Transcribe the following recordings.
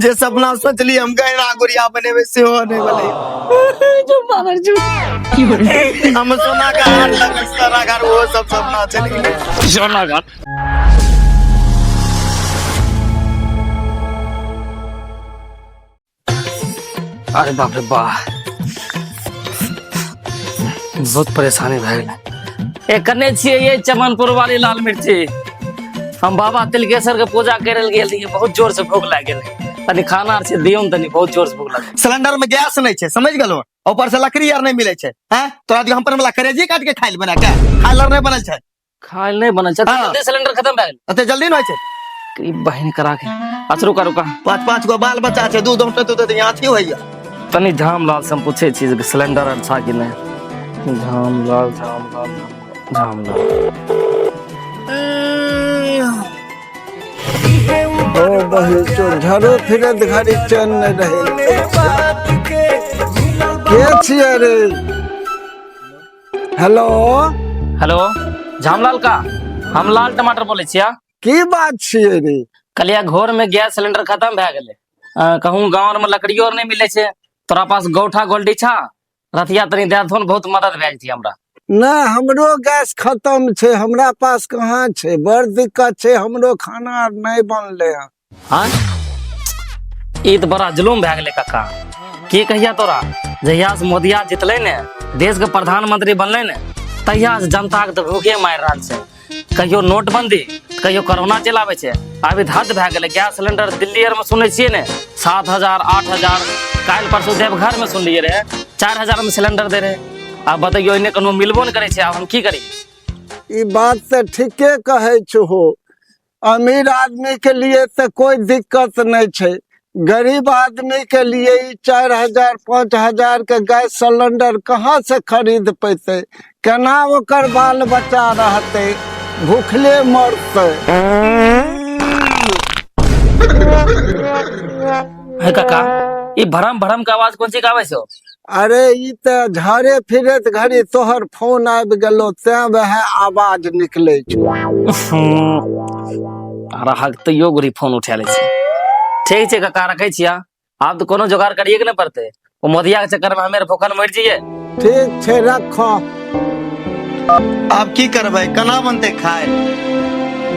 जे सपना सोचली हम गहना गुड़िया बनेबै सेहो नहि भेलै। हम सोना के हार लगल सारा घर, ओहो सब सपना चलि गेलै। सोना घर। अरे बाप रे बा, बहुत परेशानी भए गेलै। ए कने छियै ये चमनपुर वाली लाल मिर्ची? हम बाबा तिलकेश्वर के पूजा करे लए गेल रहियै, बहुत जोर से भूख लागि गेलै। तनी खाना आर छै दियौ ने तनी, बहुत जोर से भूख लागल। सिलेंडर में गैस नहीं छै, समझ गेलो? ऊपर से लकड़ी आर नहीं मिले छै। हैं तोरा दियो हम पर वाला करेजी काट के खाइल बना के खाइल आर नहीं बनल छै। खाइल नहीं बनल छै? हाँ। जल्दी सिलेंडर खत्म भए गेल। एते जल्दी नहीं छै। ई बहिन करा के। अच्छा रुका रुका। पाँच पाँच गो बाल बच्चा छै, दूध औंटत तऽ यहाँ अथी होइया। तनी झामलाल से हम पूछे छी जे सिलेंडर अच्छा कि नहीं। झामलाल झामलाल झामलाल। ओ बहिन चो झरो फिरत घड़ी चैन नहीं रहे। के छियै रे? हेलो। हेलो झामलाल का, हम लाल टमाटर बोलै छियै। की बात छियै रे? कलिया घर में गैस सिलेंडर खत्म भए गेलै। कहूँ गाँव में लकड़ियो आर नहीं मिलै छै। तोरा पास गौठा गोल्डी छा? रतिया तनी दए दहो ने, बहुत मदद भए जेती हमरा। नहि, हमरो गैस खत्म छै, हमरा पास कहाँ छै। बड़ दिक्कत छै, हमरो खाना आर नहि बनलै हँ। हाँ, ई तऽ बड़ा जुलूम भए गेलै काका। की कहिया तोरा, जहिया से मोदिया जितलै ने, देश के प्रधानमंत्री बनलै ने, तहिया से जनता के तऽ भूखे मारि रहल छै। कहियो नोटबंदी, कहियो कोरोना चलि आबै छै। अभी तऽ हद भए गेलै। गैस सिलेंडर दिल्ली आरमे सुनै छियै ने 7,000 8,000। काल्हि परसू देवघर मे सुनलियै रहे 4,000 मे सिलेंडर दे रहे। आब बतैयौ, एने कोनो मिलबो नहि करै छै। आब हम की करी? ई बात तऽ ठीके कहै छहो। अमीर आदमी के लिए तऽ कोई दिक्कत नहीं छै, गरीब आदमी के लिए ई 4,000 5,000 के गैस सिलेंडर कहाँ से खरीद पेते? केना ओकर बाल बच्चा रहते? भूखले मरते। हे काका, ई भरम भरम के आवाज कोन चीज के आबै छौ? अरे ई तऽ झरे फिरैत घड़ी तोहर फोन आबि गेलो, तें वएह आवाज निकलै छौ। राहक तैयो गोरी फोन उठा लै छै। ठीक छै काका, रखै छियै। आब तऽ कोनो जोगाड़ करिए के ने पड़तै। ओ मोदिया के चक्कर में हमे भूखल मरि जइए। ठीक छै, रखो। आब की करबै, केना बनतै खाय?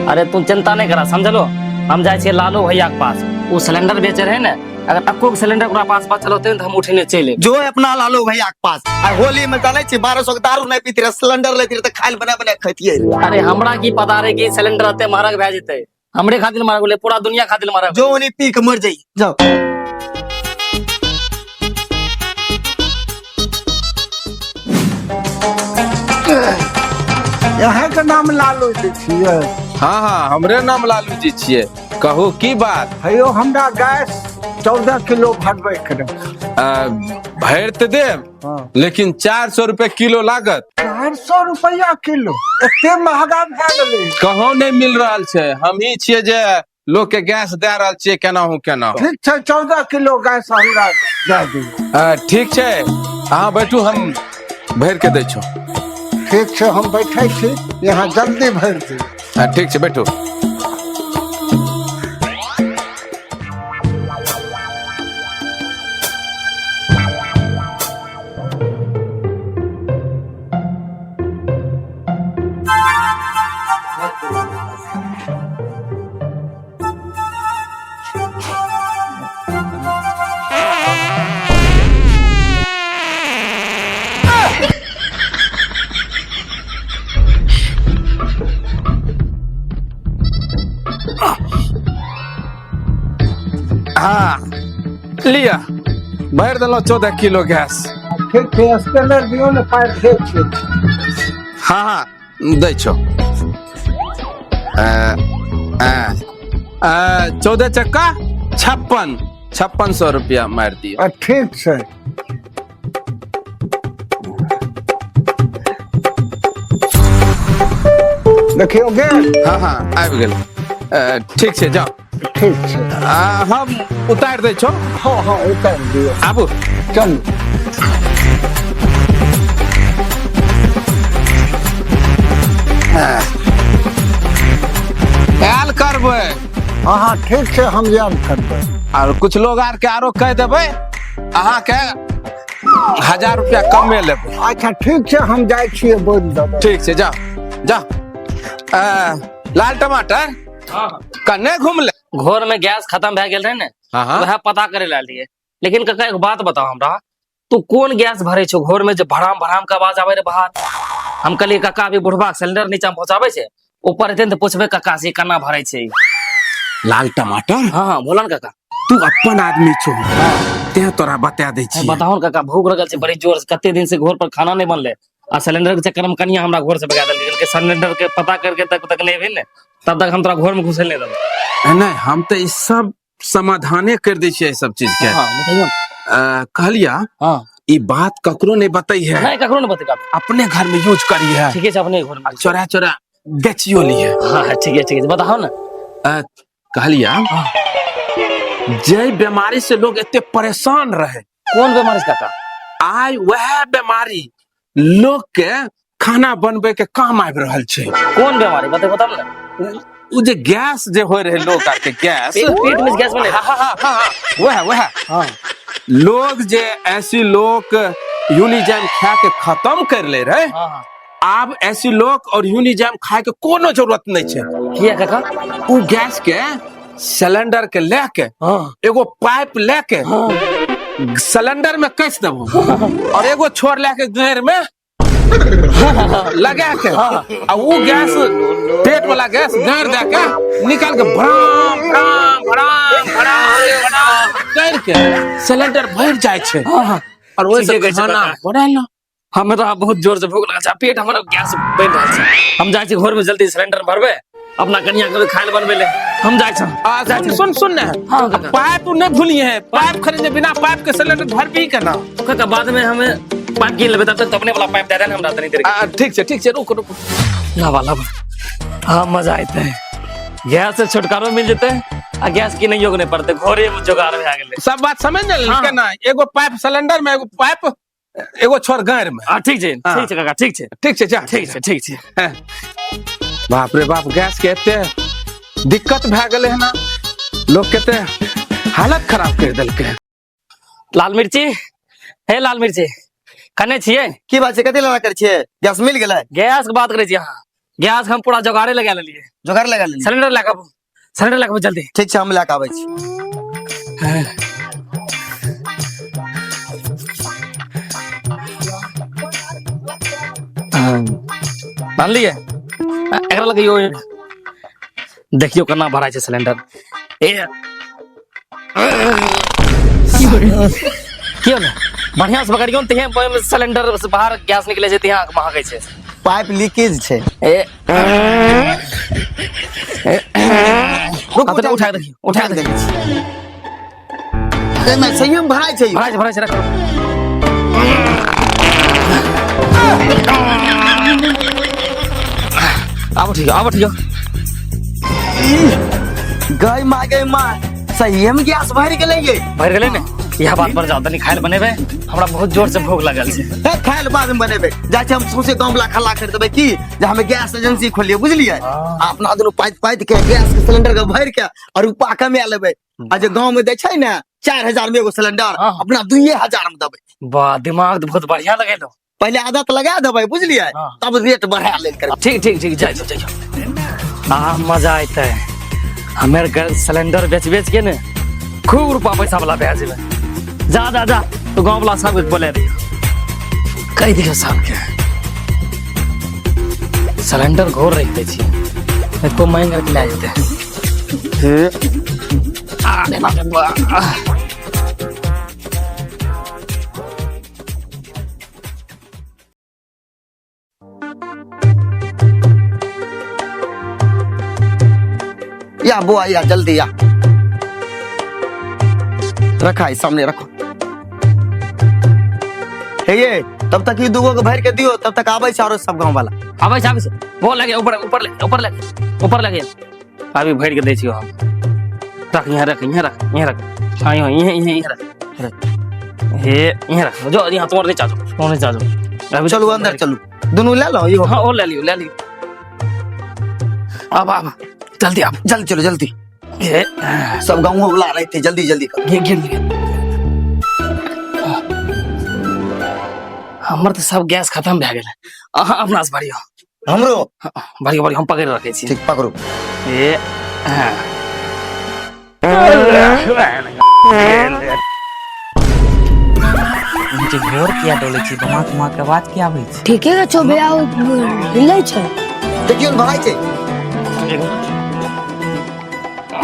अरे तू चिंता नहीं करा, समझलो? हम जाइ छियै लालू भैया के पास, ओ सिलेंडर बेचे रहे ने। अगर एको के सिलेंडर ओकरा पास बचल होतै ने, तऽ हम उठेने चलि एबै। जो अपना लालू भैया के पास आ होली में जानै छी 1200 के दारू नहीं पीती रहे, सिलेंडर लेती रहे तऽ खाय बना बना खैतियै। अरे हमरा की पता रहे कि सिलेंडर एते महग भए जेतै। हमरे खातिर महग होलै, पूरा दुनिया खातिर महग। जो ओनी पी के मर जाइ जाओ। यहाँ के नाम लालू जी छियै? हाँ हाँ, हमरे नाम लालू जी छियै। कहू की बात? हेयो, हमरा गैस 14 किलो भरबै के रहै। भरि तऽ देब, लेकिन 400 रुपए किलो लागत। 400 रुपया किलो? एते महगा भए गेलै? कहूँ नहि मिल रहल छै, हमही छियै जे लोग के गैस दए रहल छियै केनाहु केनाहु। ठीक छै, 14 किलो गैस हमरा दए दियौ। ठीक छै, अहाँ बैठू, हम भरि के दै छौ। ठीक छै, हम बैठै छी यहाँ, जल्दी भरि दियौ। ठीक छै, बैठू। हाँ लिअ, भरि देलहुँ 14 किलो गैस। ठीक छै, स्कैनर दियौ ने, पाइ भेज छै। हाँ हाँ, दै छौ। 14 चक्का 5600 रुपया मारि दियौ। ठीक छै। देखियौ गेल। हाँ हाँ, आबि गेल। ठीक छै, जाउ। ठीक छै। हम उतारि दै छौ। हाँ हाँ, उतारि दियौ। आबू। चलू। आयल करबै। हाँ हाँ, ठीक छै, हम आयल करबै। और कुछ लोग आर के आरो कह देबै अहाँ के 1000 रुपया कमे लेबै। अच्छा ठीक छै, हम जाइ छियै बोलि देबै। ठीक छै, जा जा। लाल टमाटर कने घुमले? घर में गैस खत्म भए गेल रहे ने, वएह पता करे ला लिए। लेकिन काका एक बात बताओ हमरा, तू कोन गैस भरे छो घर में जे भराम भराम के आवाज आवे रे बाहर? हम कहलिए काका अभी बुढ़बा सिलेंडर नीचा में पहुंचावे छै, ऊपर एते ने पूछबे काका से केना भरे छै। लाल टमाटर? हाँ हाँ बोलन काका। तू अपन आदमी छो ते तोरा बता दै छी। बताओ काका, भूख लगल छै बड़ी जोर से, कते दिन से घर पर खाना नहीं बनले आ सिलेंडर के चक्कर में कनिया हमरा घर से भगा देलकै। सिलेंडर के पता करके तक तक नहीं भेल ने तब तक हम तोरा घर में घुसे नहीं देबो। नहीं, हम तो ई सब समाधाने कर दै छियै सब चीज के। हाँ, बताइयो। कहलिया हाँ। ई बात ककरो नहीं बताई है। नहीं, ककरो नहीं बताई। अपने घर में यूज करी है। ठीक है, अपने घर में। चोरा चोरा बेचियो ली है। हाँ, ठीक है, ठीक है, बताओ ना। कहलिया हाँ। जे बीमारी से लोग इतने परेशान रहे। कौन बीमारी से काका? आय वह बीमारी लोग के खाना बनबे के काम आबि रहल छै। कौन बीमारी बताओ, बताओ ना। उ जे गैस जे होय रहे लोग आर के गैस, पेट में गैस बने। हाँ, हाँ, हाँ, हाँ, वह, वह। हाँ। लोग जे ऐसी लोग यूनिजैम खा के खत्म कर ले रहे। हाँ, हाँ। आब ऐसी लोग और यूनिजैम खाए के कोनो जरूरत नहीं छै। किया काका? उ गैस के सिलेंडर के ले के हाँ। एगो पाइप ले के हाँ। सिलेंडर में कस देबो और एगो छोर ले के घेर में लगा के आ उ गैस पेट वाला गैस घेर दे के निकाल के भराम भराम भराम भराम भराम कर के सिलेंडर भर जाय छै। हाँ। और ओहि से ठीके कहै छै खाना काका। बनालो। हमरा बहुत जोर से भूख लगल छै, पेट हमरा गैस बनि रहल छै। हम जाइ छी घर में जल्दी सिलेंडर भरबे, अपना कनिया के खाय ले बनबे ले। हम जाइ छी। आ, सुन, सुन, सुन ने। हाँ, काका। पाइप नहीं भूलिए है, पाइप खरीदे बिना पाइप के सिलेंडर भर भी केना? काका बाद में हमें पाइप कीन लेबै, तब तक तो अपने वाला पाइप दे देना हमरा तनी देर के। आ, ठीक छै, ठीक छै, रुक, रुक। लाबा, लाबा। हाँ, मजा आते है। गैस से छुटकारो मिल जेते आ गैस किनैयो के नहीं पड़ते, घरे में जोगाड़ भए गेलै। सब बात समझ गेल हाँ। केना? एगो पाइप सिलेंडर में, एगो पाइप एगो छोर गायर में। हाँ, ठीक छै, हाँ। ठीक छै काका, ठीक छै। ठीक छै, जा। ठीक छै, ठीक छै। हाँ। बाप रे बाप, गैस के एते दिक्कत भए गेलै हन, लोग के ते हालत खराब कर देलकै। लाल मिर्ची, हे लाल मिर्ची, कने छियै? की बात छै, कथी लड़ा करै छियै? गैस मिल गेलै? गैस के बात करै छी अहाँ। गैस हम पूरा जोगाड़े लगा लेलियै। जोगाड़ लगा लेलियै? सिलेंडर लए कऽ आबू, सिलेंडर लए कऽ आबू जल्दी। ठीक छै, हम लए कऽ आबै छी। मानलियै? एकरा लगैयो, देखियौ केना भराइ छै सिलेंडर। ए कियो ने बढ़िया से पकड़ियो ने, तिहे सिलेंडर से बाहर गैस निकले छै, तिहे महकै छै। पाइप लीकेज छै। ए रुकू, हाँ, उठा के देखियौ, उठा के देखियौ। एहिमे सहीमे भराइ छै। भराइ छै, भराइ छै, रखो। आबो ठीक, आबो ठीक। गई माँ, गई माँ, सहीमे गैस भरि गेलै ये। भरि गेलै ने? इएह बात पर जाओ, तनी खाय लए बनेबै, हमरा बहुत जोर से भूख लगल छै। हे, खाय लए बाद में बनेबै। जाइ छी हम सौंसे गाँव वाला खल्ला कर देबै की जे हमे गैस एजेंसी खोलिए, बुझलियै? आ अपना दुनू पाइत पाइत के गैस के सिलेंडर के भरि के और रुपा कमा लेबै। आ जे गाँव में दै छै ने 4000 में एगो सिलेंडर, हाँ। अपना 2000 में देबै। वाह, दिमाग तऽ बहुत बढ़िया लगेलौ। पहले आदत लगा देबै, बुझलियै? हाँ। तब रेट बढ़ा लेल करबै। ठीक, ठीक, ठीक, जाइ जाओ, जाइ जाओ। आ मजा अयतै। हमे सिलेंडर बेच बेच के ने खूब रुपा पैसा वाला भए जेबै। जा जा जा, तो गाँव वाला सबके बोले दियो, कहि दियो सबके सिलेंडर घोर रख दै छियै, एको मांगि के लए जेतै। अरे बाप रे बाप। या बुआ, या जल्दी या, रखा है सामने रखो। हे ये तब तक ई दूगो के भर के दियो, तब तक आबै छै आरो सब गांव वाला। आबै छै, आबै छै। वो लगे ऊपर, ऊपर लगे, ऊपर लगे, ऊपर लगे। अभी भर के दै छियो हम। रख यहाँ, रख यहाँ, रख यहाँ, रख। हाँ, यहाँ, यहाँ, यहाँ, यहाँ रख। हे यहाँ रख। जो यहाँ तुम्हारे नीचा जाओ, तुम्हारे नीचा जाओ। अभी चलू अंदर चलू, दुनू ले लो इहो। हाँ, ओ ले लियो, ले लियो। आब, आब, जल्दी आब। जल्दी चलो, जल्दी। ए, सब गाँव वाला रहते, जल्दी जल्दी कर। गिर गिर गिर। हमर तऽ सब गैस खत्म भए गेल। अहाँ अपना से भरियौ। हमरो भरियौ भरियौ, हम पकड़ि रखै छी। ठीक, पकड़ू। ए हाँ। जे गोर किया डोलै छै, दिमाग दिमाग के आवाज किया आबै छै? ठीके के छौ भैया, ओ हिलै छै। देखियौ ने, भराइ छै।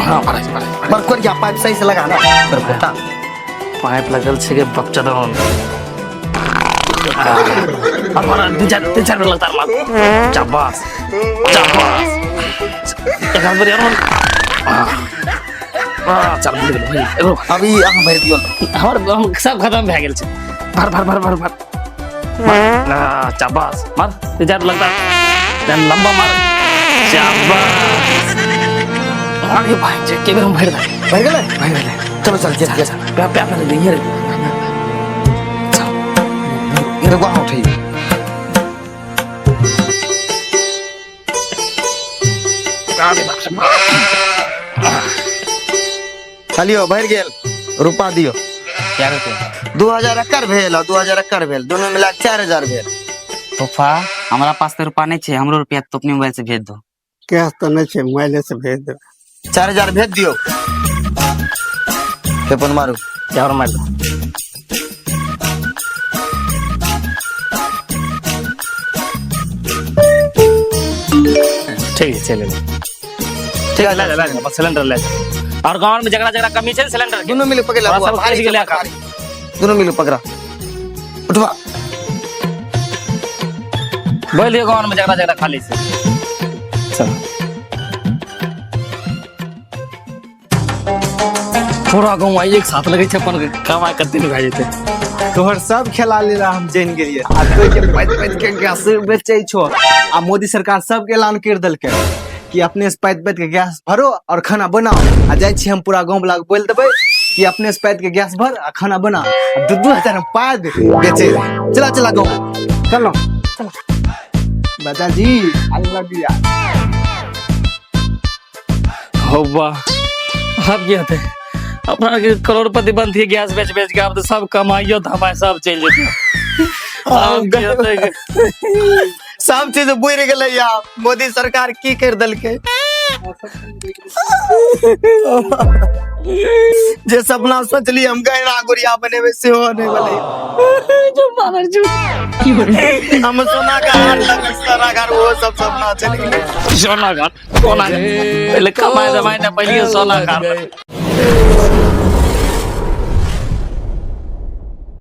हाँ, भराइ छै, भराइ छै। बड़ कोरिया पाइप सही से लगा ना बड़कोता। पाइप लगल छै के बपचदन। और मारा तीन चार, तीन चार बेर लगातार मार। शाबाश शाबाश। एक हाथ पर यार मार। हाँ, चल, भरि गेलै, भरि गेलै। एगो अभी अहाँ भरि दियौ। हमर हम सब खत्म भए गेल छै। भर भर भर भर भर मार। शाबाश, मार तीन चार बेर लगातार, तहन लंबा मार। शाबाश। अरे भाई, जे के बेर हम भरि देबै। भरि गेलै? भरि गेलै। चलो चल चल चल। प्या प्या प्या ले, एगो अहाँ उठैयौ। चलियो, भरि गेल, रुपा दियौ। क्या रुपया? 2000 एकर भेल आ 2000 एकर भेल, दुनू मिला के 4000 भेल। फूफा, हमरा पास तऽ रुपा नहि छै, हमरो रुपया तो अपने मोबाइल से भेज दो। कैश तऽ नहि छै, मोबाइले से भेज देबै। 4000 भेज दियौ। पेपन मारू। चार मार दो। ठीक है, चले। ठीक है, ले जा, ले जा, बस सिलेंडर ले जा। और गांव में जगड़ा जगड़ा कमी छै ने सिलेंडर के। दुनू मिल पकड़ थोड़ा ला, सब भारी खींच गेलै। छै, भारी। दुनू मिल पकड़ा, उठवा। बोल दियो गांव में जगड़ा जगड़ा खाली से। चल, पूरा गांव आई एक साथ लगे छै, अपन कमाई कते ने भए जेतै। तोहर सब खेला लीला हम जानि गेलियै। आ तोय के पाति पाति के गैस बेचै छो, आ मोदी सरकार सबके ऐलान कर देलकै कि अपने से पाति पाति के गैस भरो और खाना बनाओ। आ जाइ छी हम पूरा गाँव वाला के बोलि देबै कि अपने से पाति के गैस भर आ खाना बना, आ 2-2 हजार हम पाइ दे बेचै लए। चला चला गाँव। चलो बच्चा जी, I love you. हो वाह, अब की हेतै? अपना के करोड़पति बनतियै गैस बेच बेच के, आब तऽ सब कमाइयो धमाइ सब चलि जेतै। आब की हेतै? सब चीज बुड़ि गेलै या मोदी सरकार की कर देलकै? जे सपना सोचली हम गहना गुड़िया बनेबै, सेहो नहि भेलै। हम सोना के हार लगल, सोना के हार, ओहो सब सपना चलि गेलै। सोना घाट, सोना घाट। पहिले कमाइ धमाइ नहि, पहिले सोना घाट।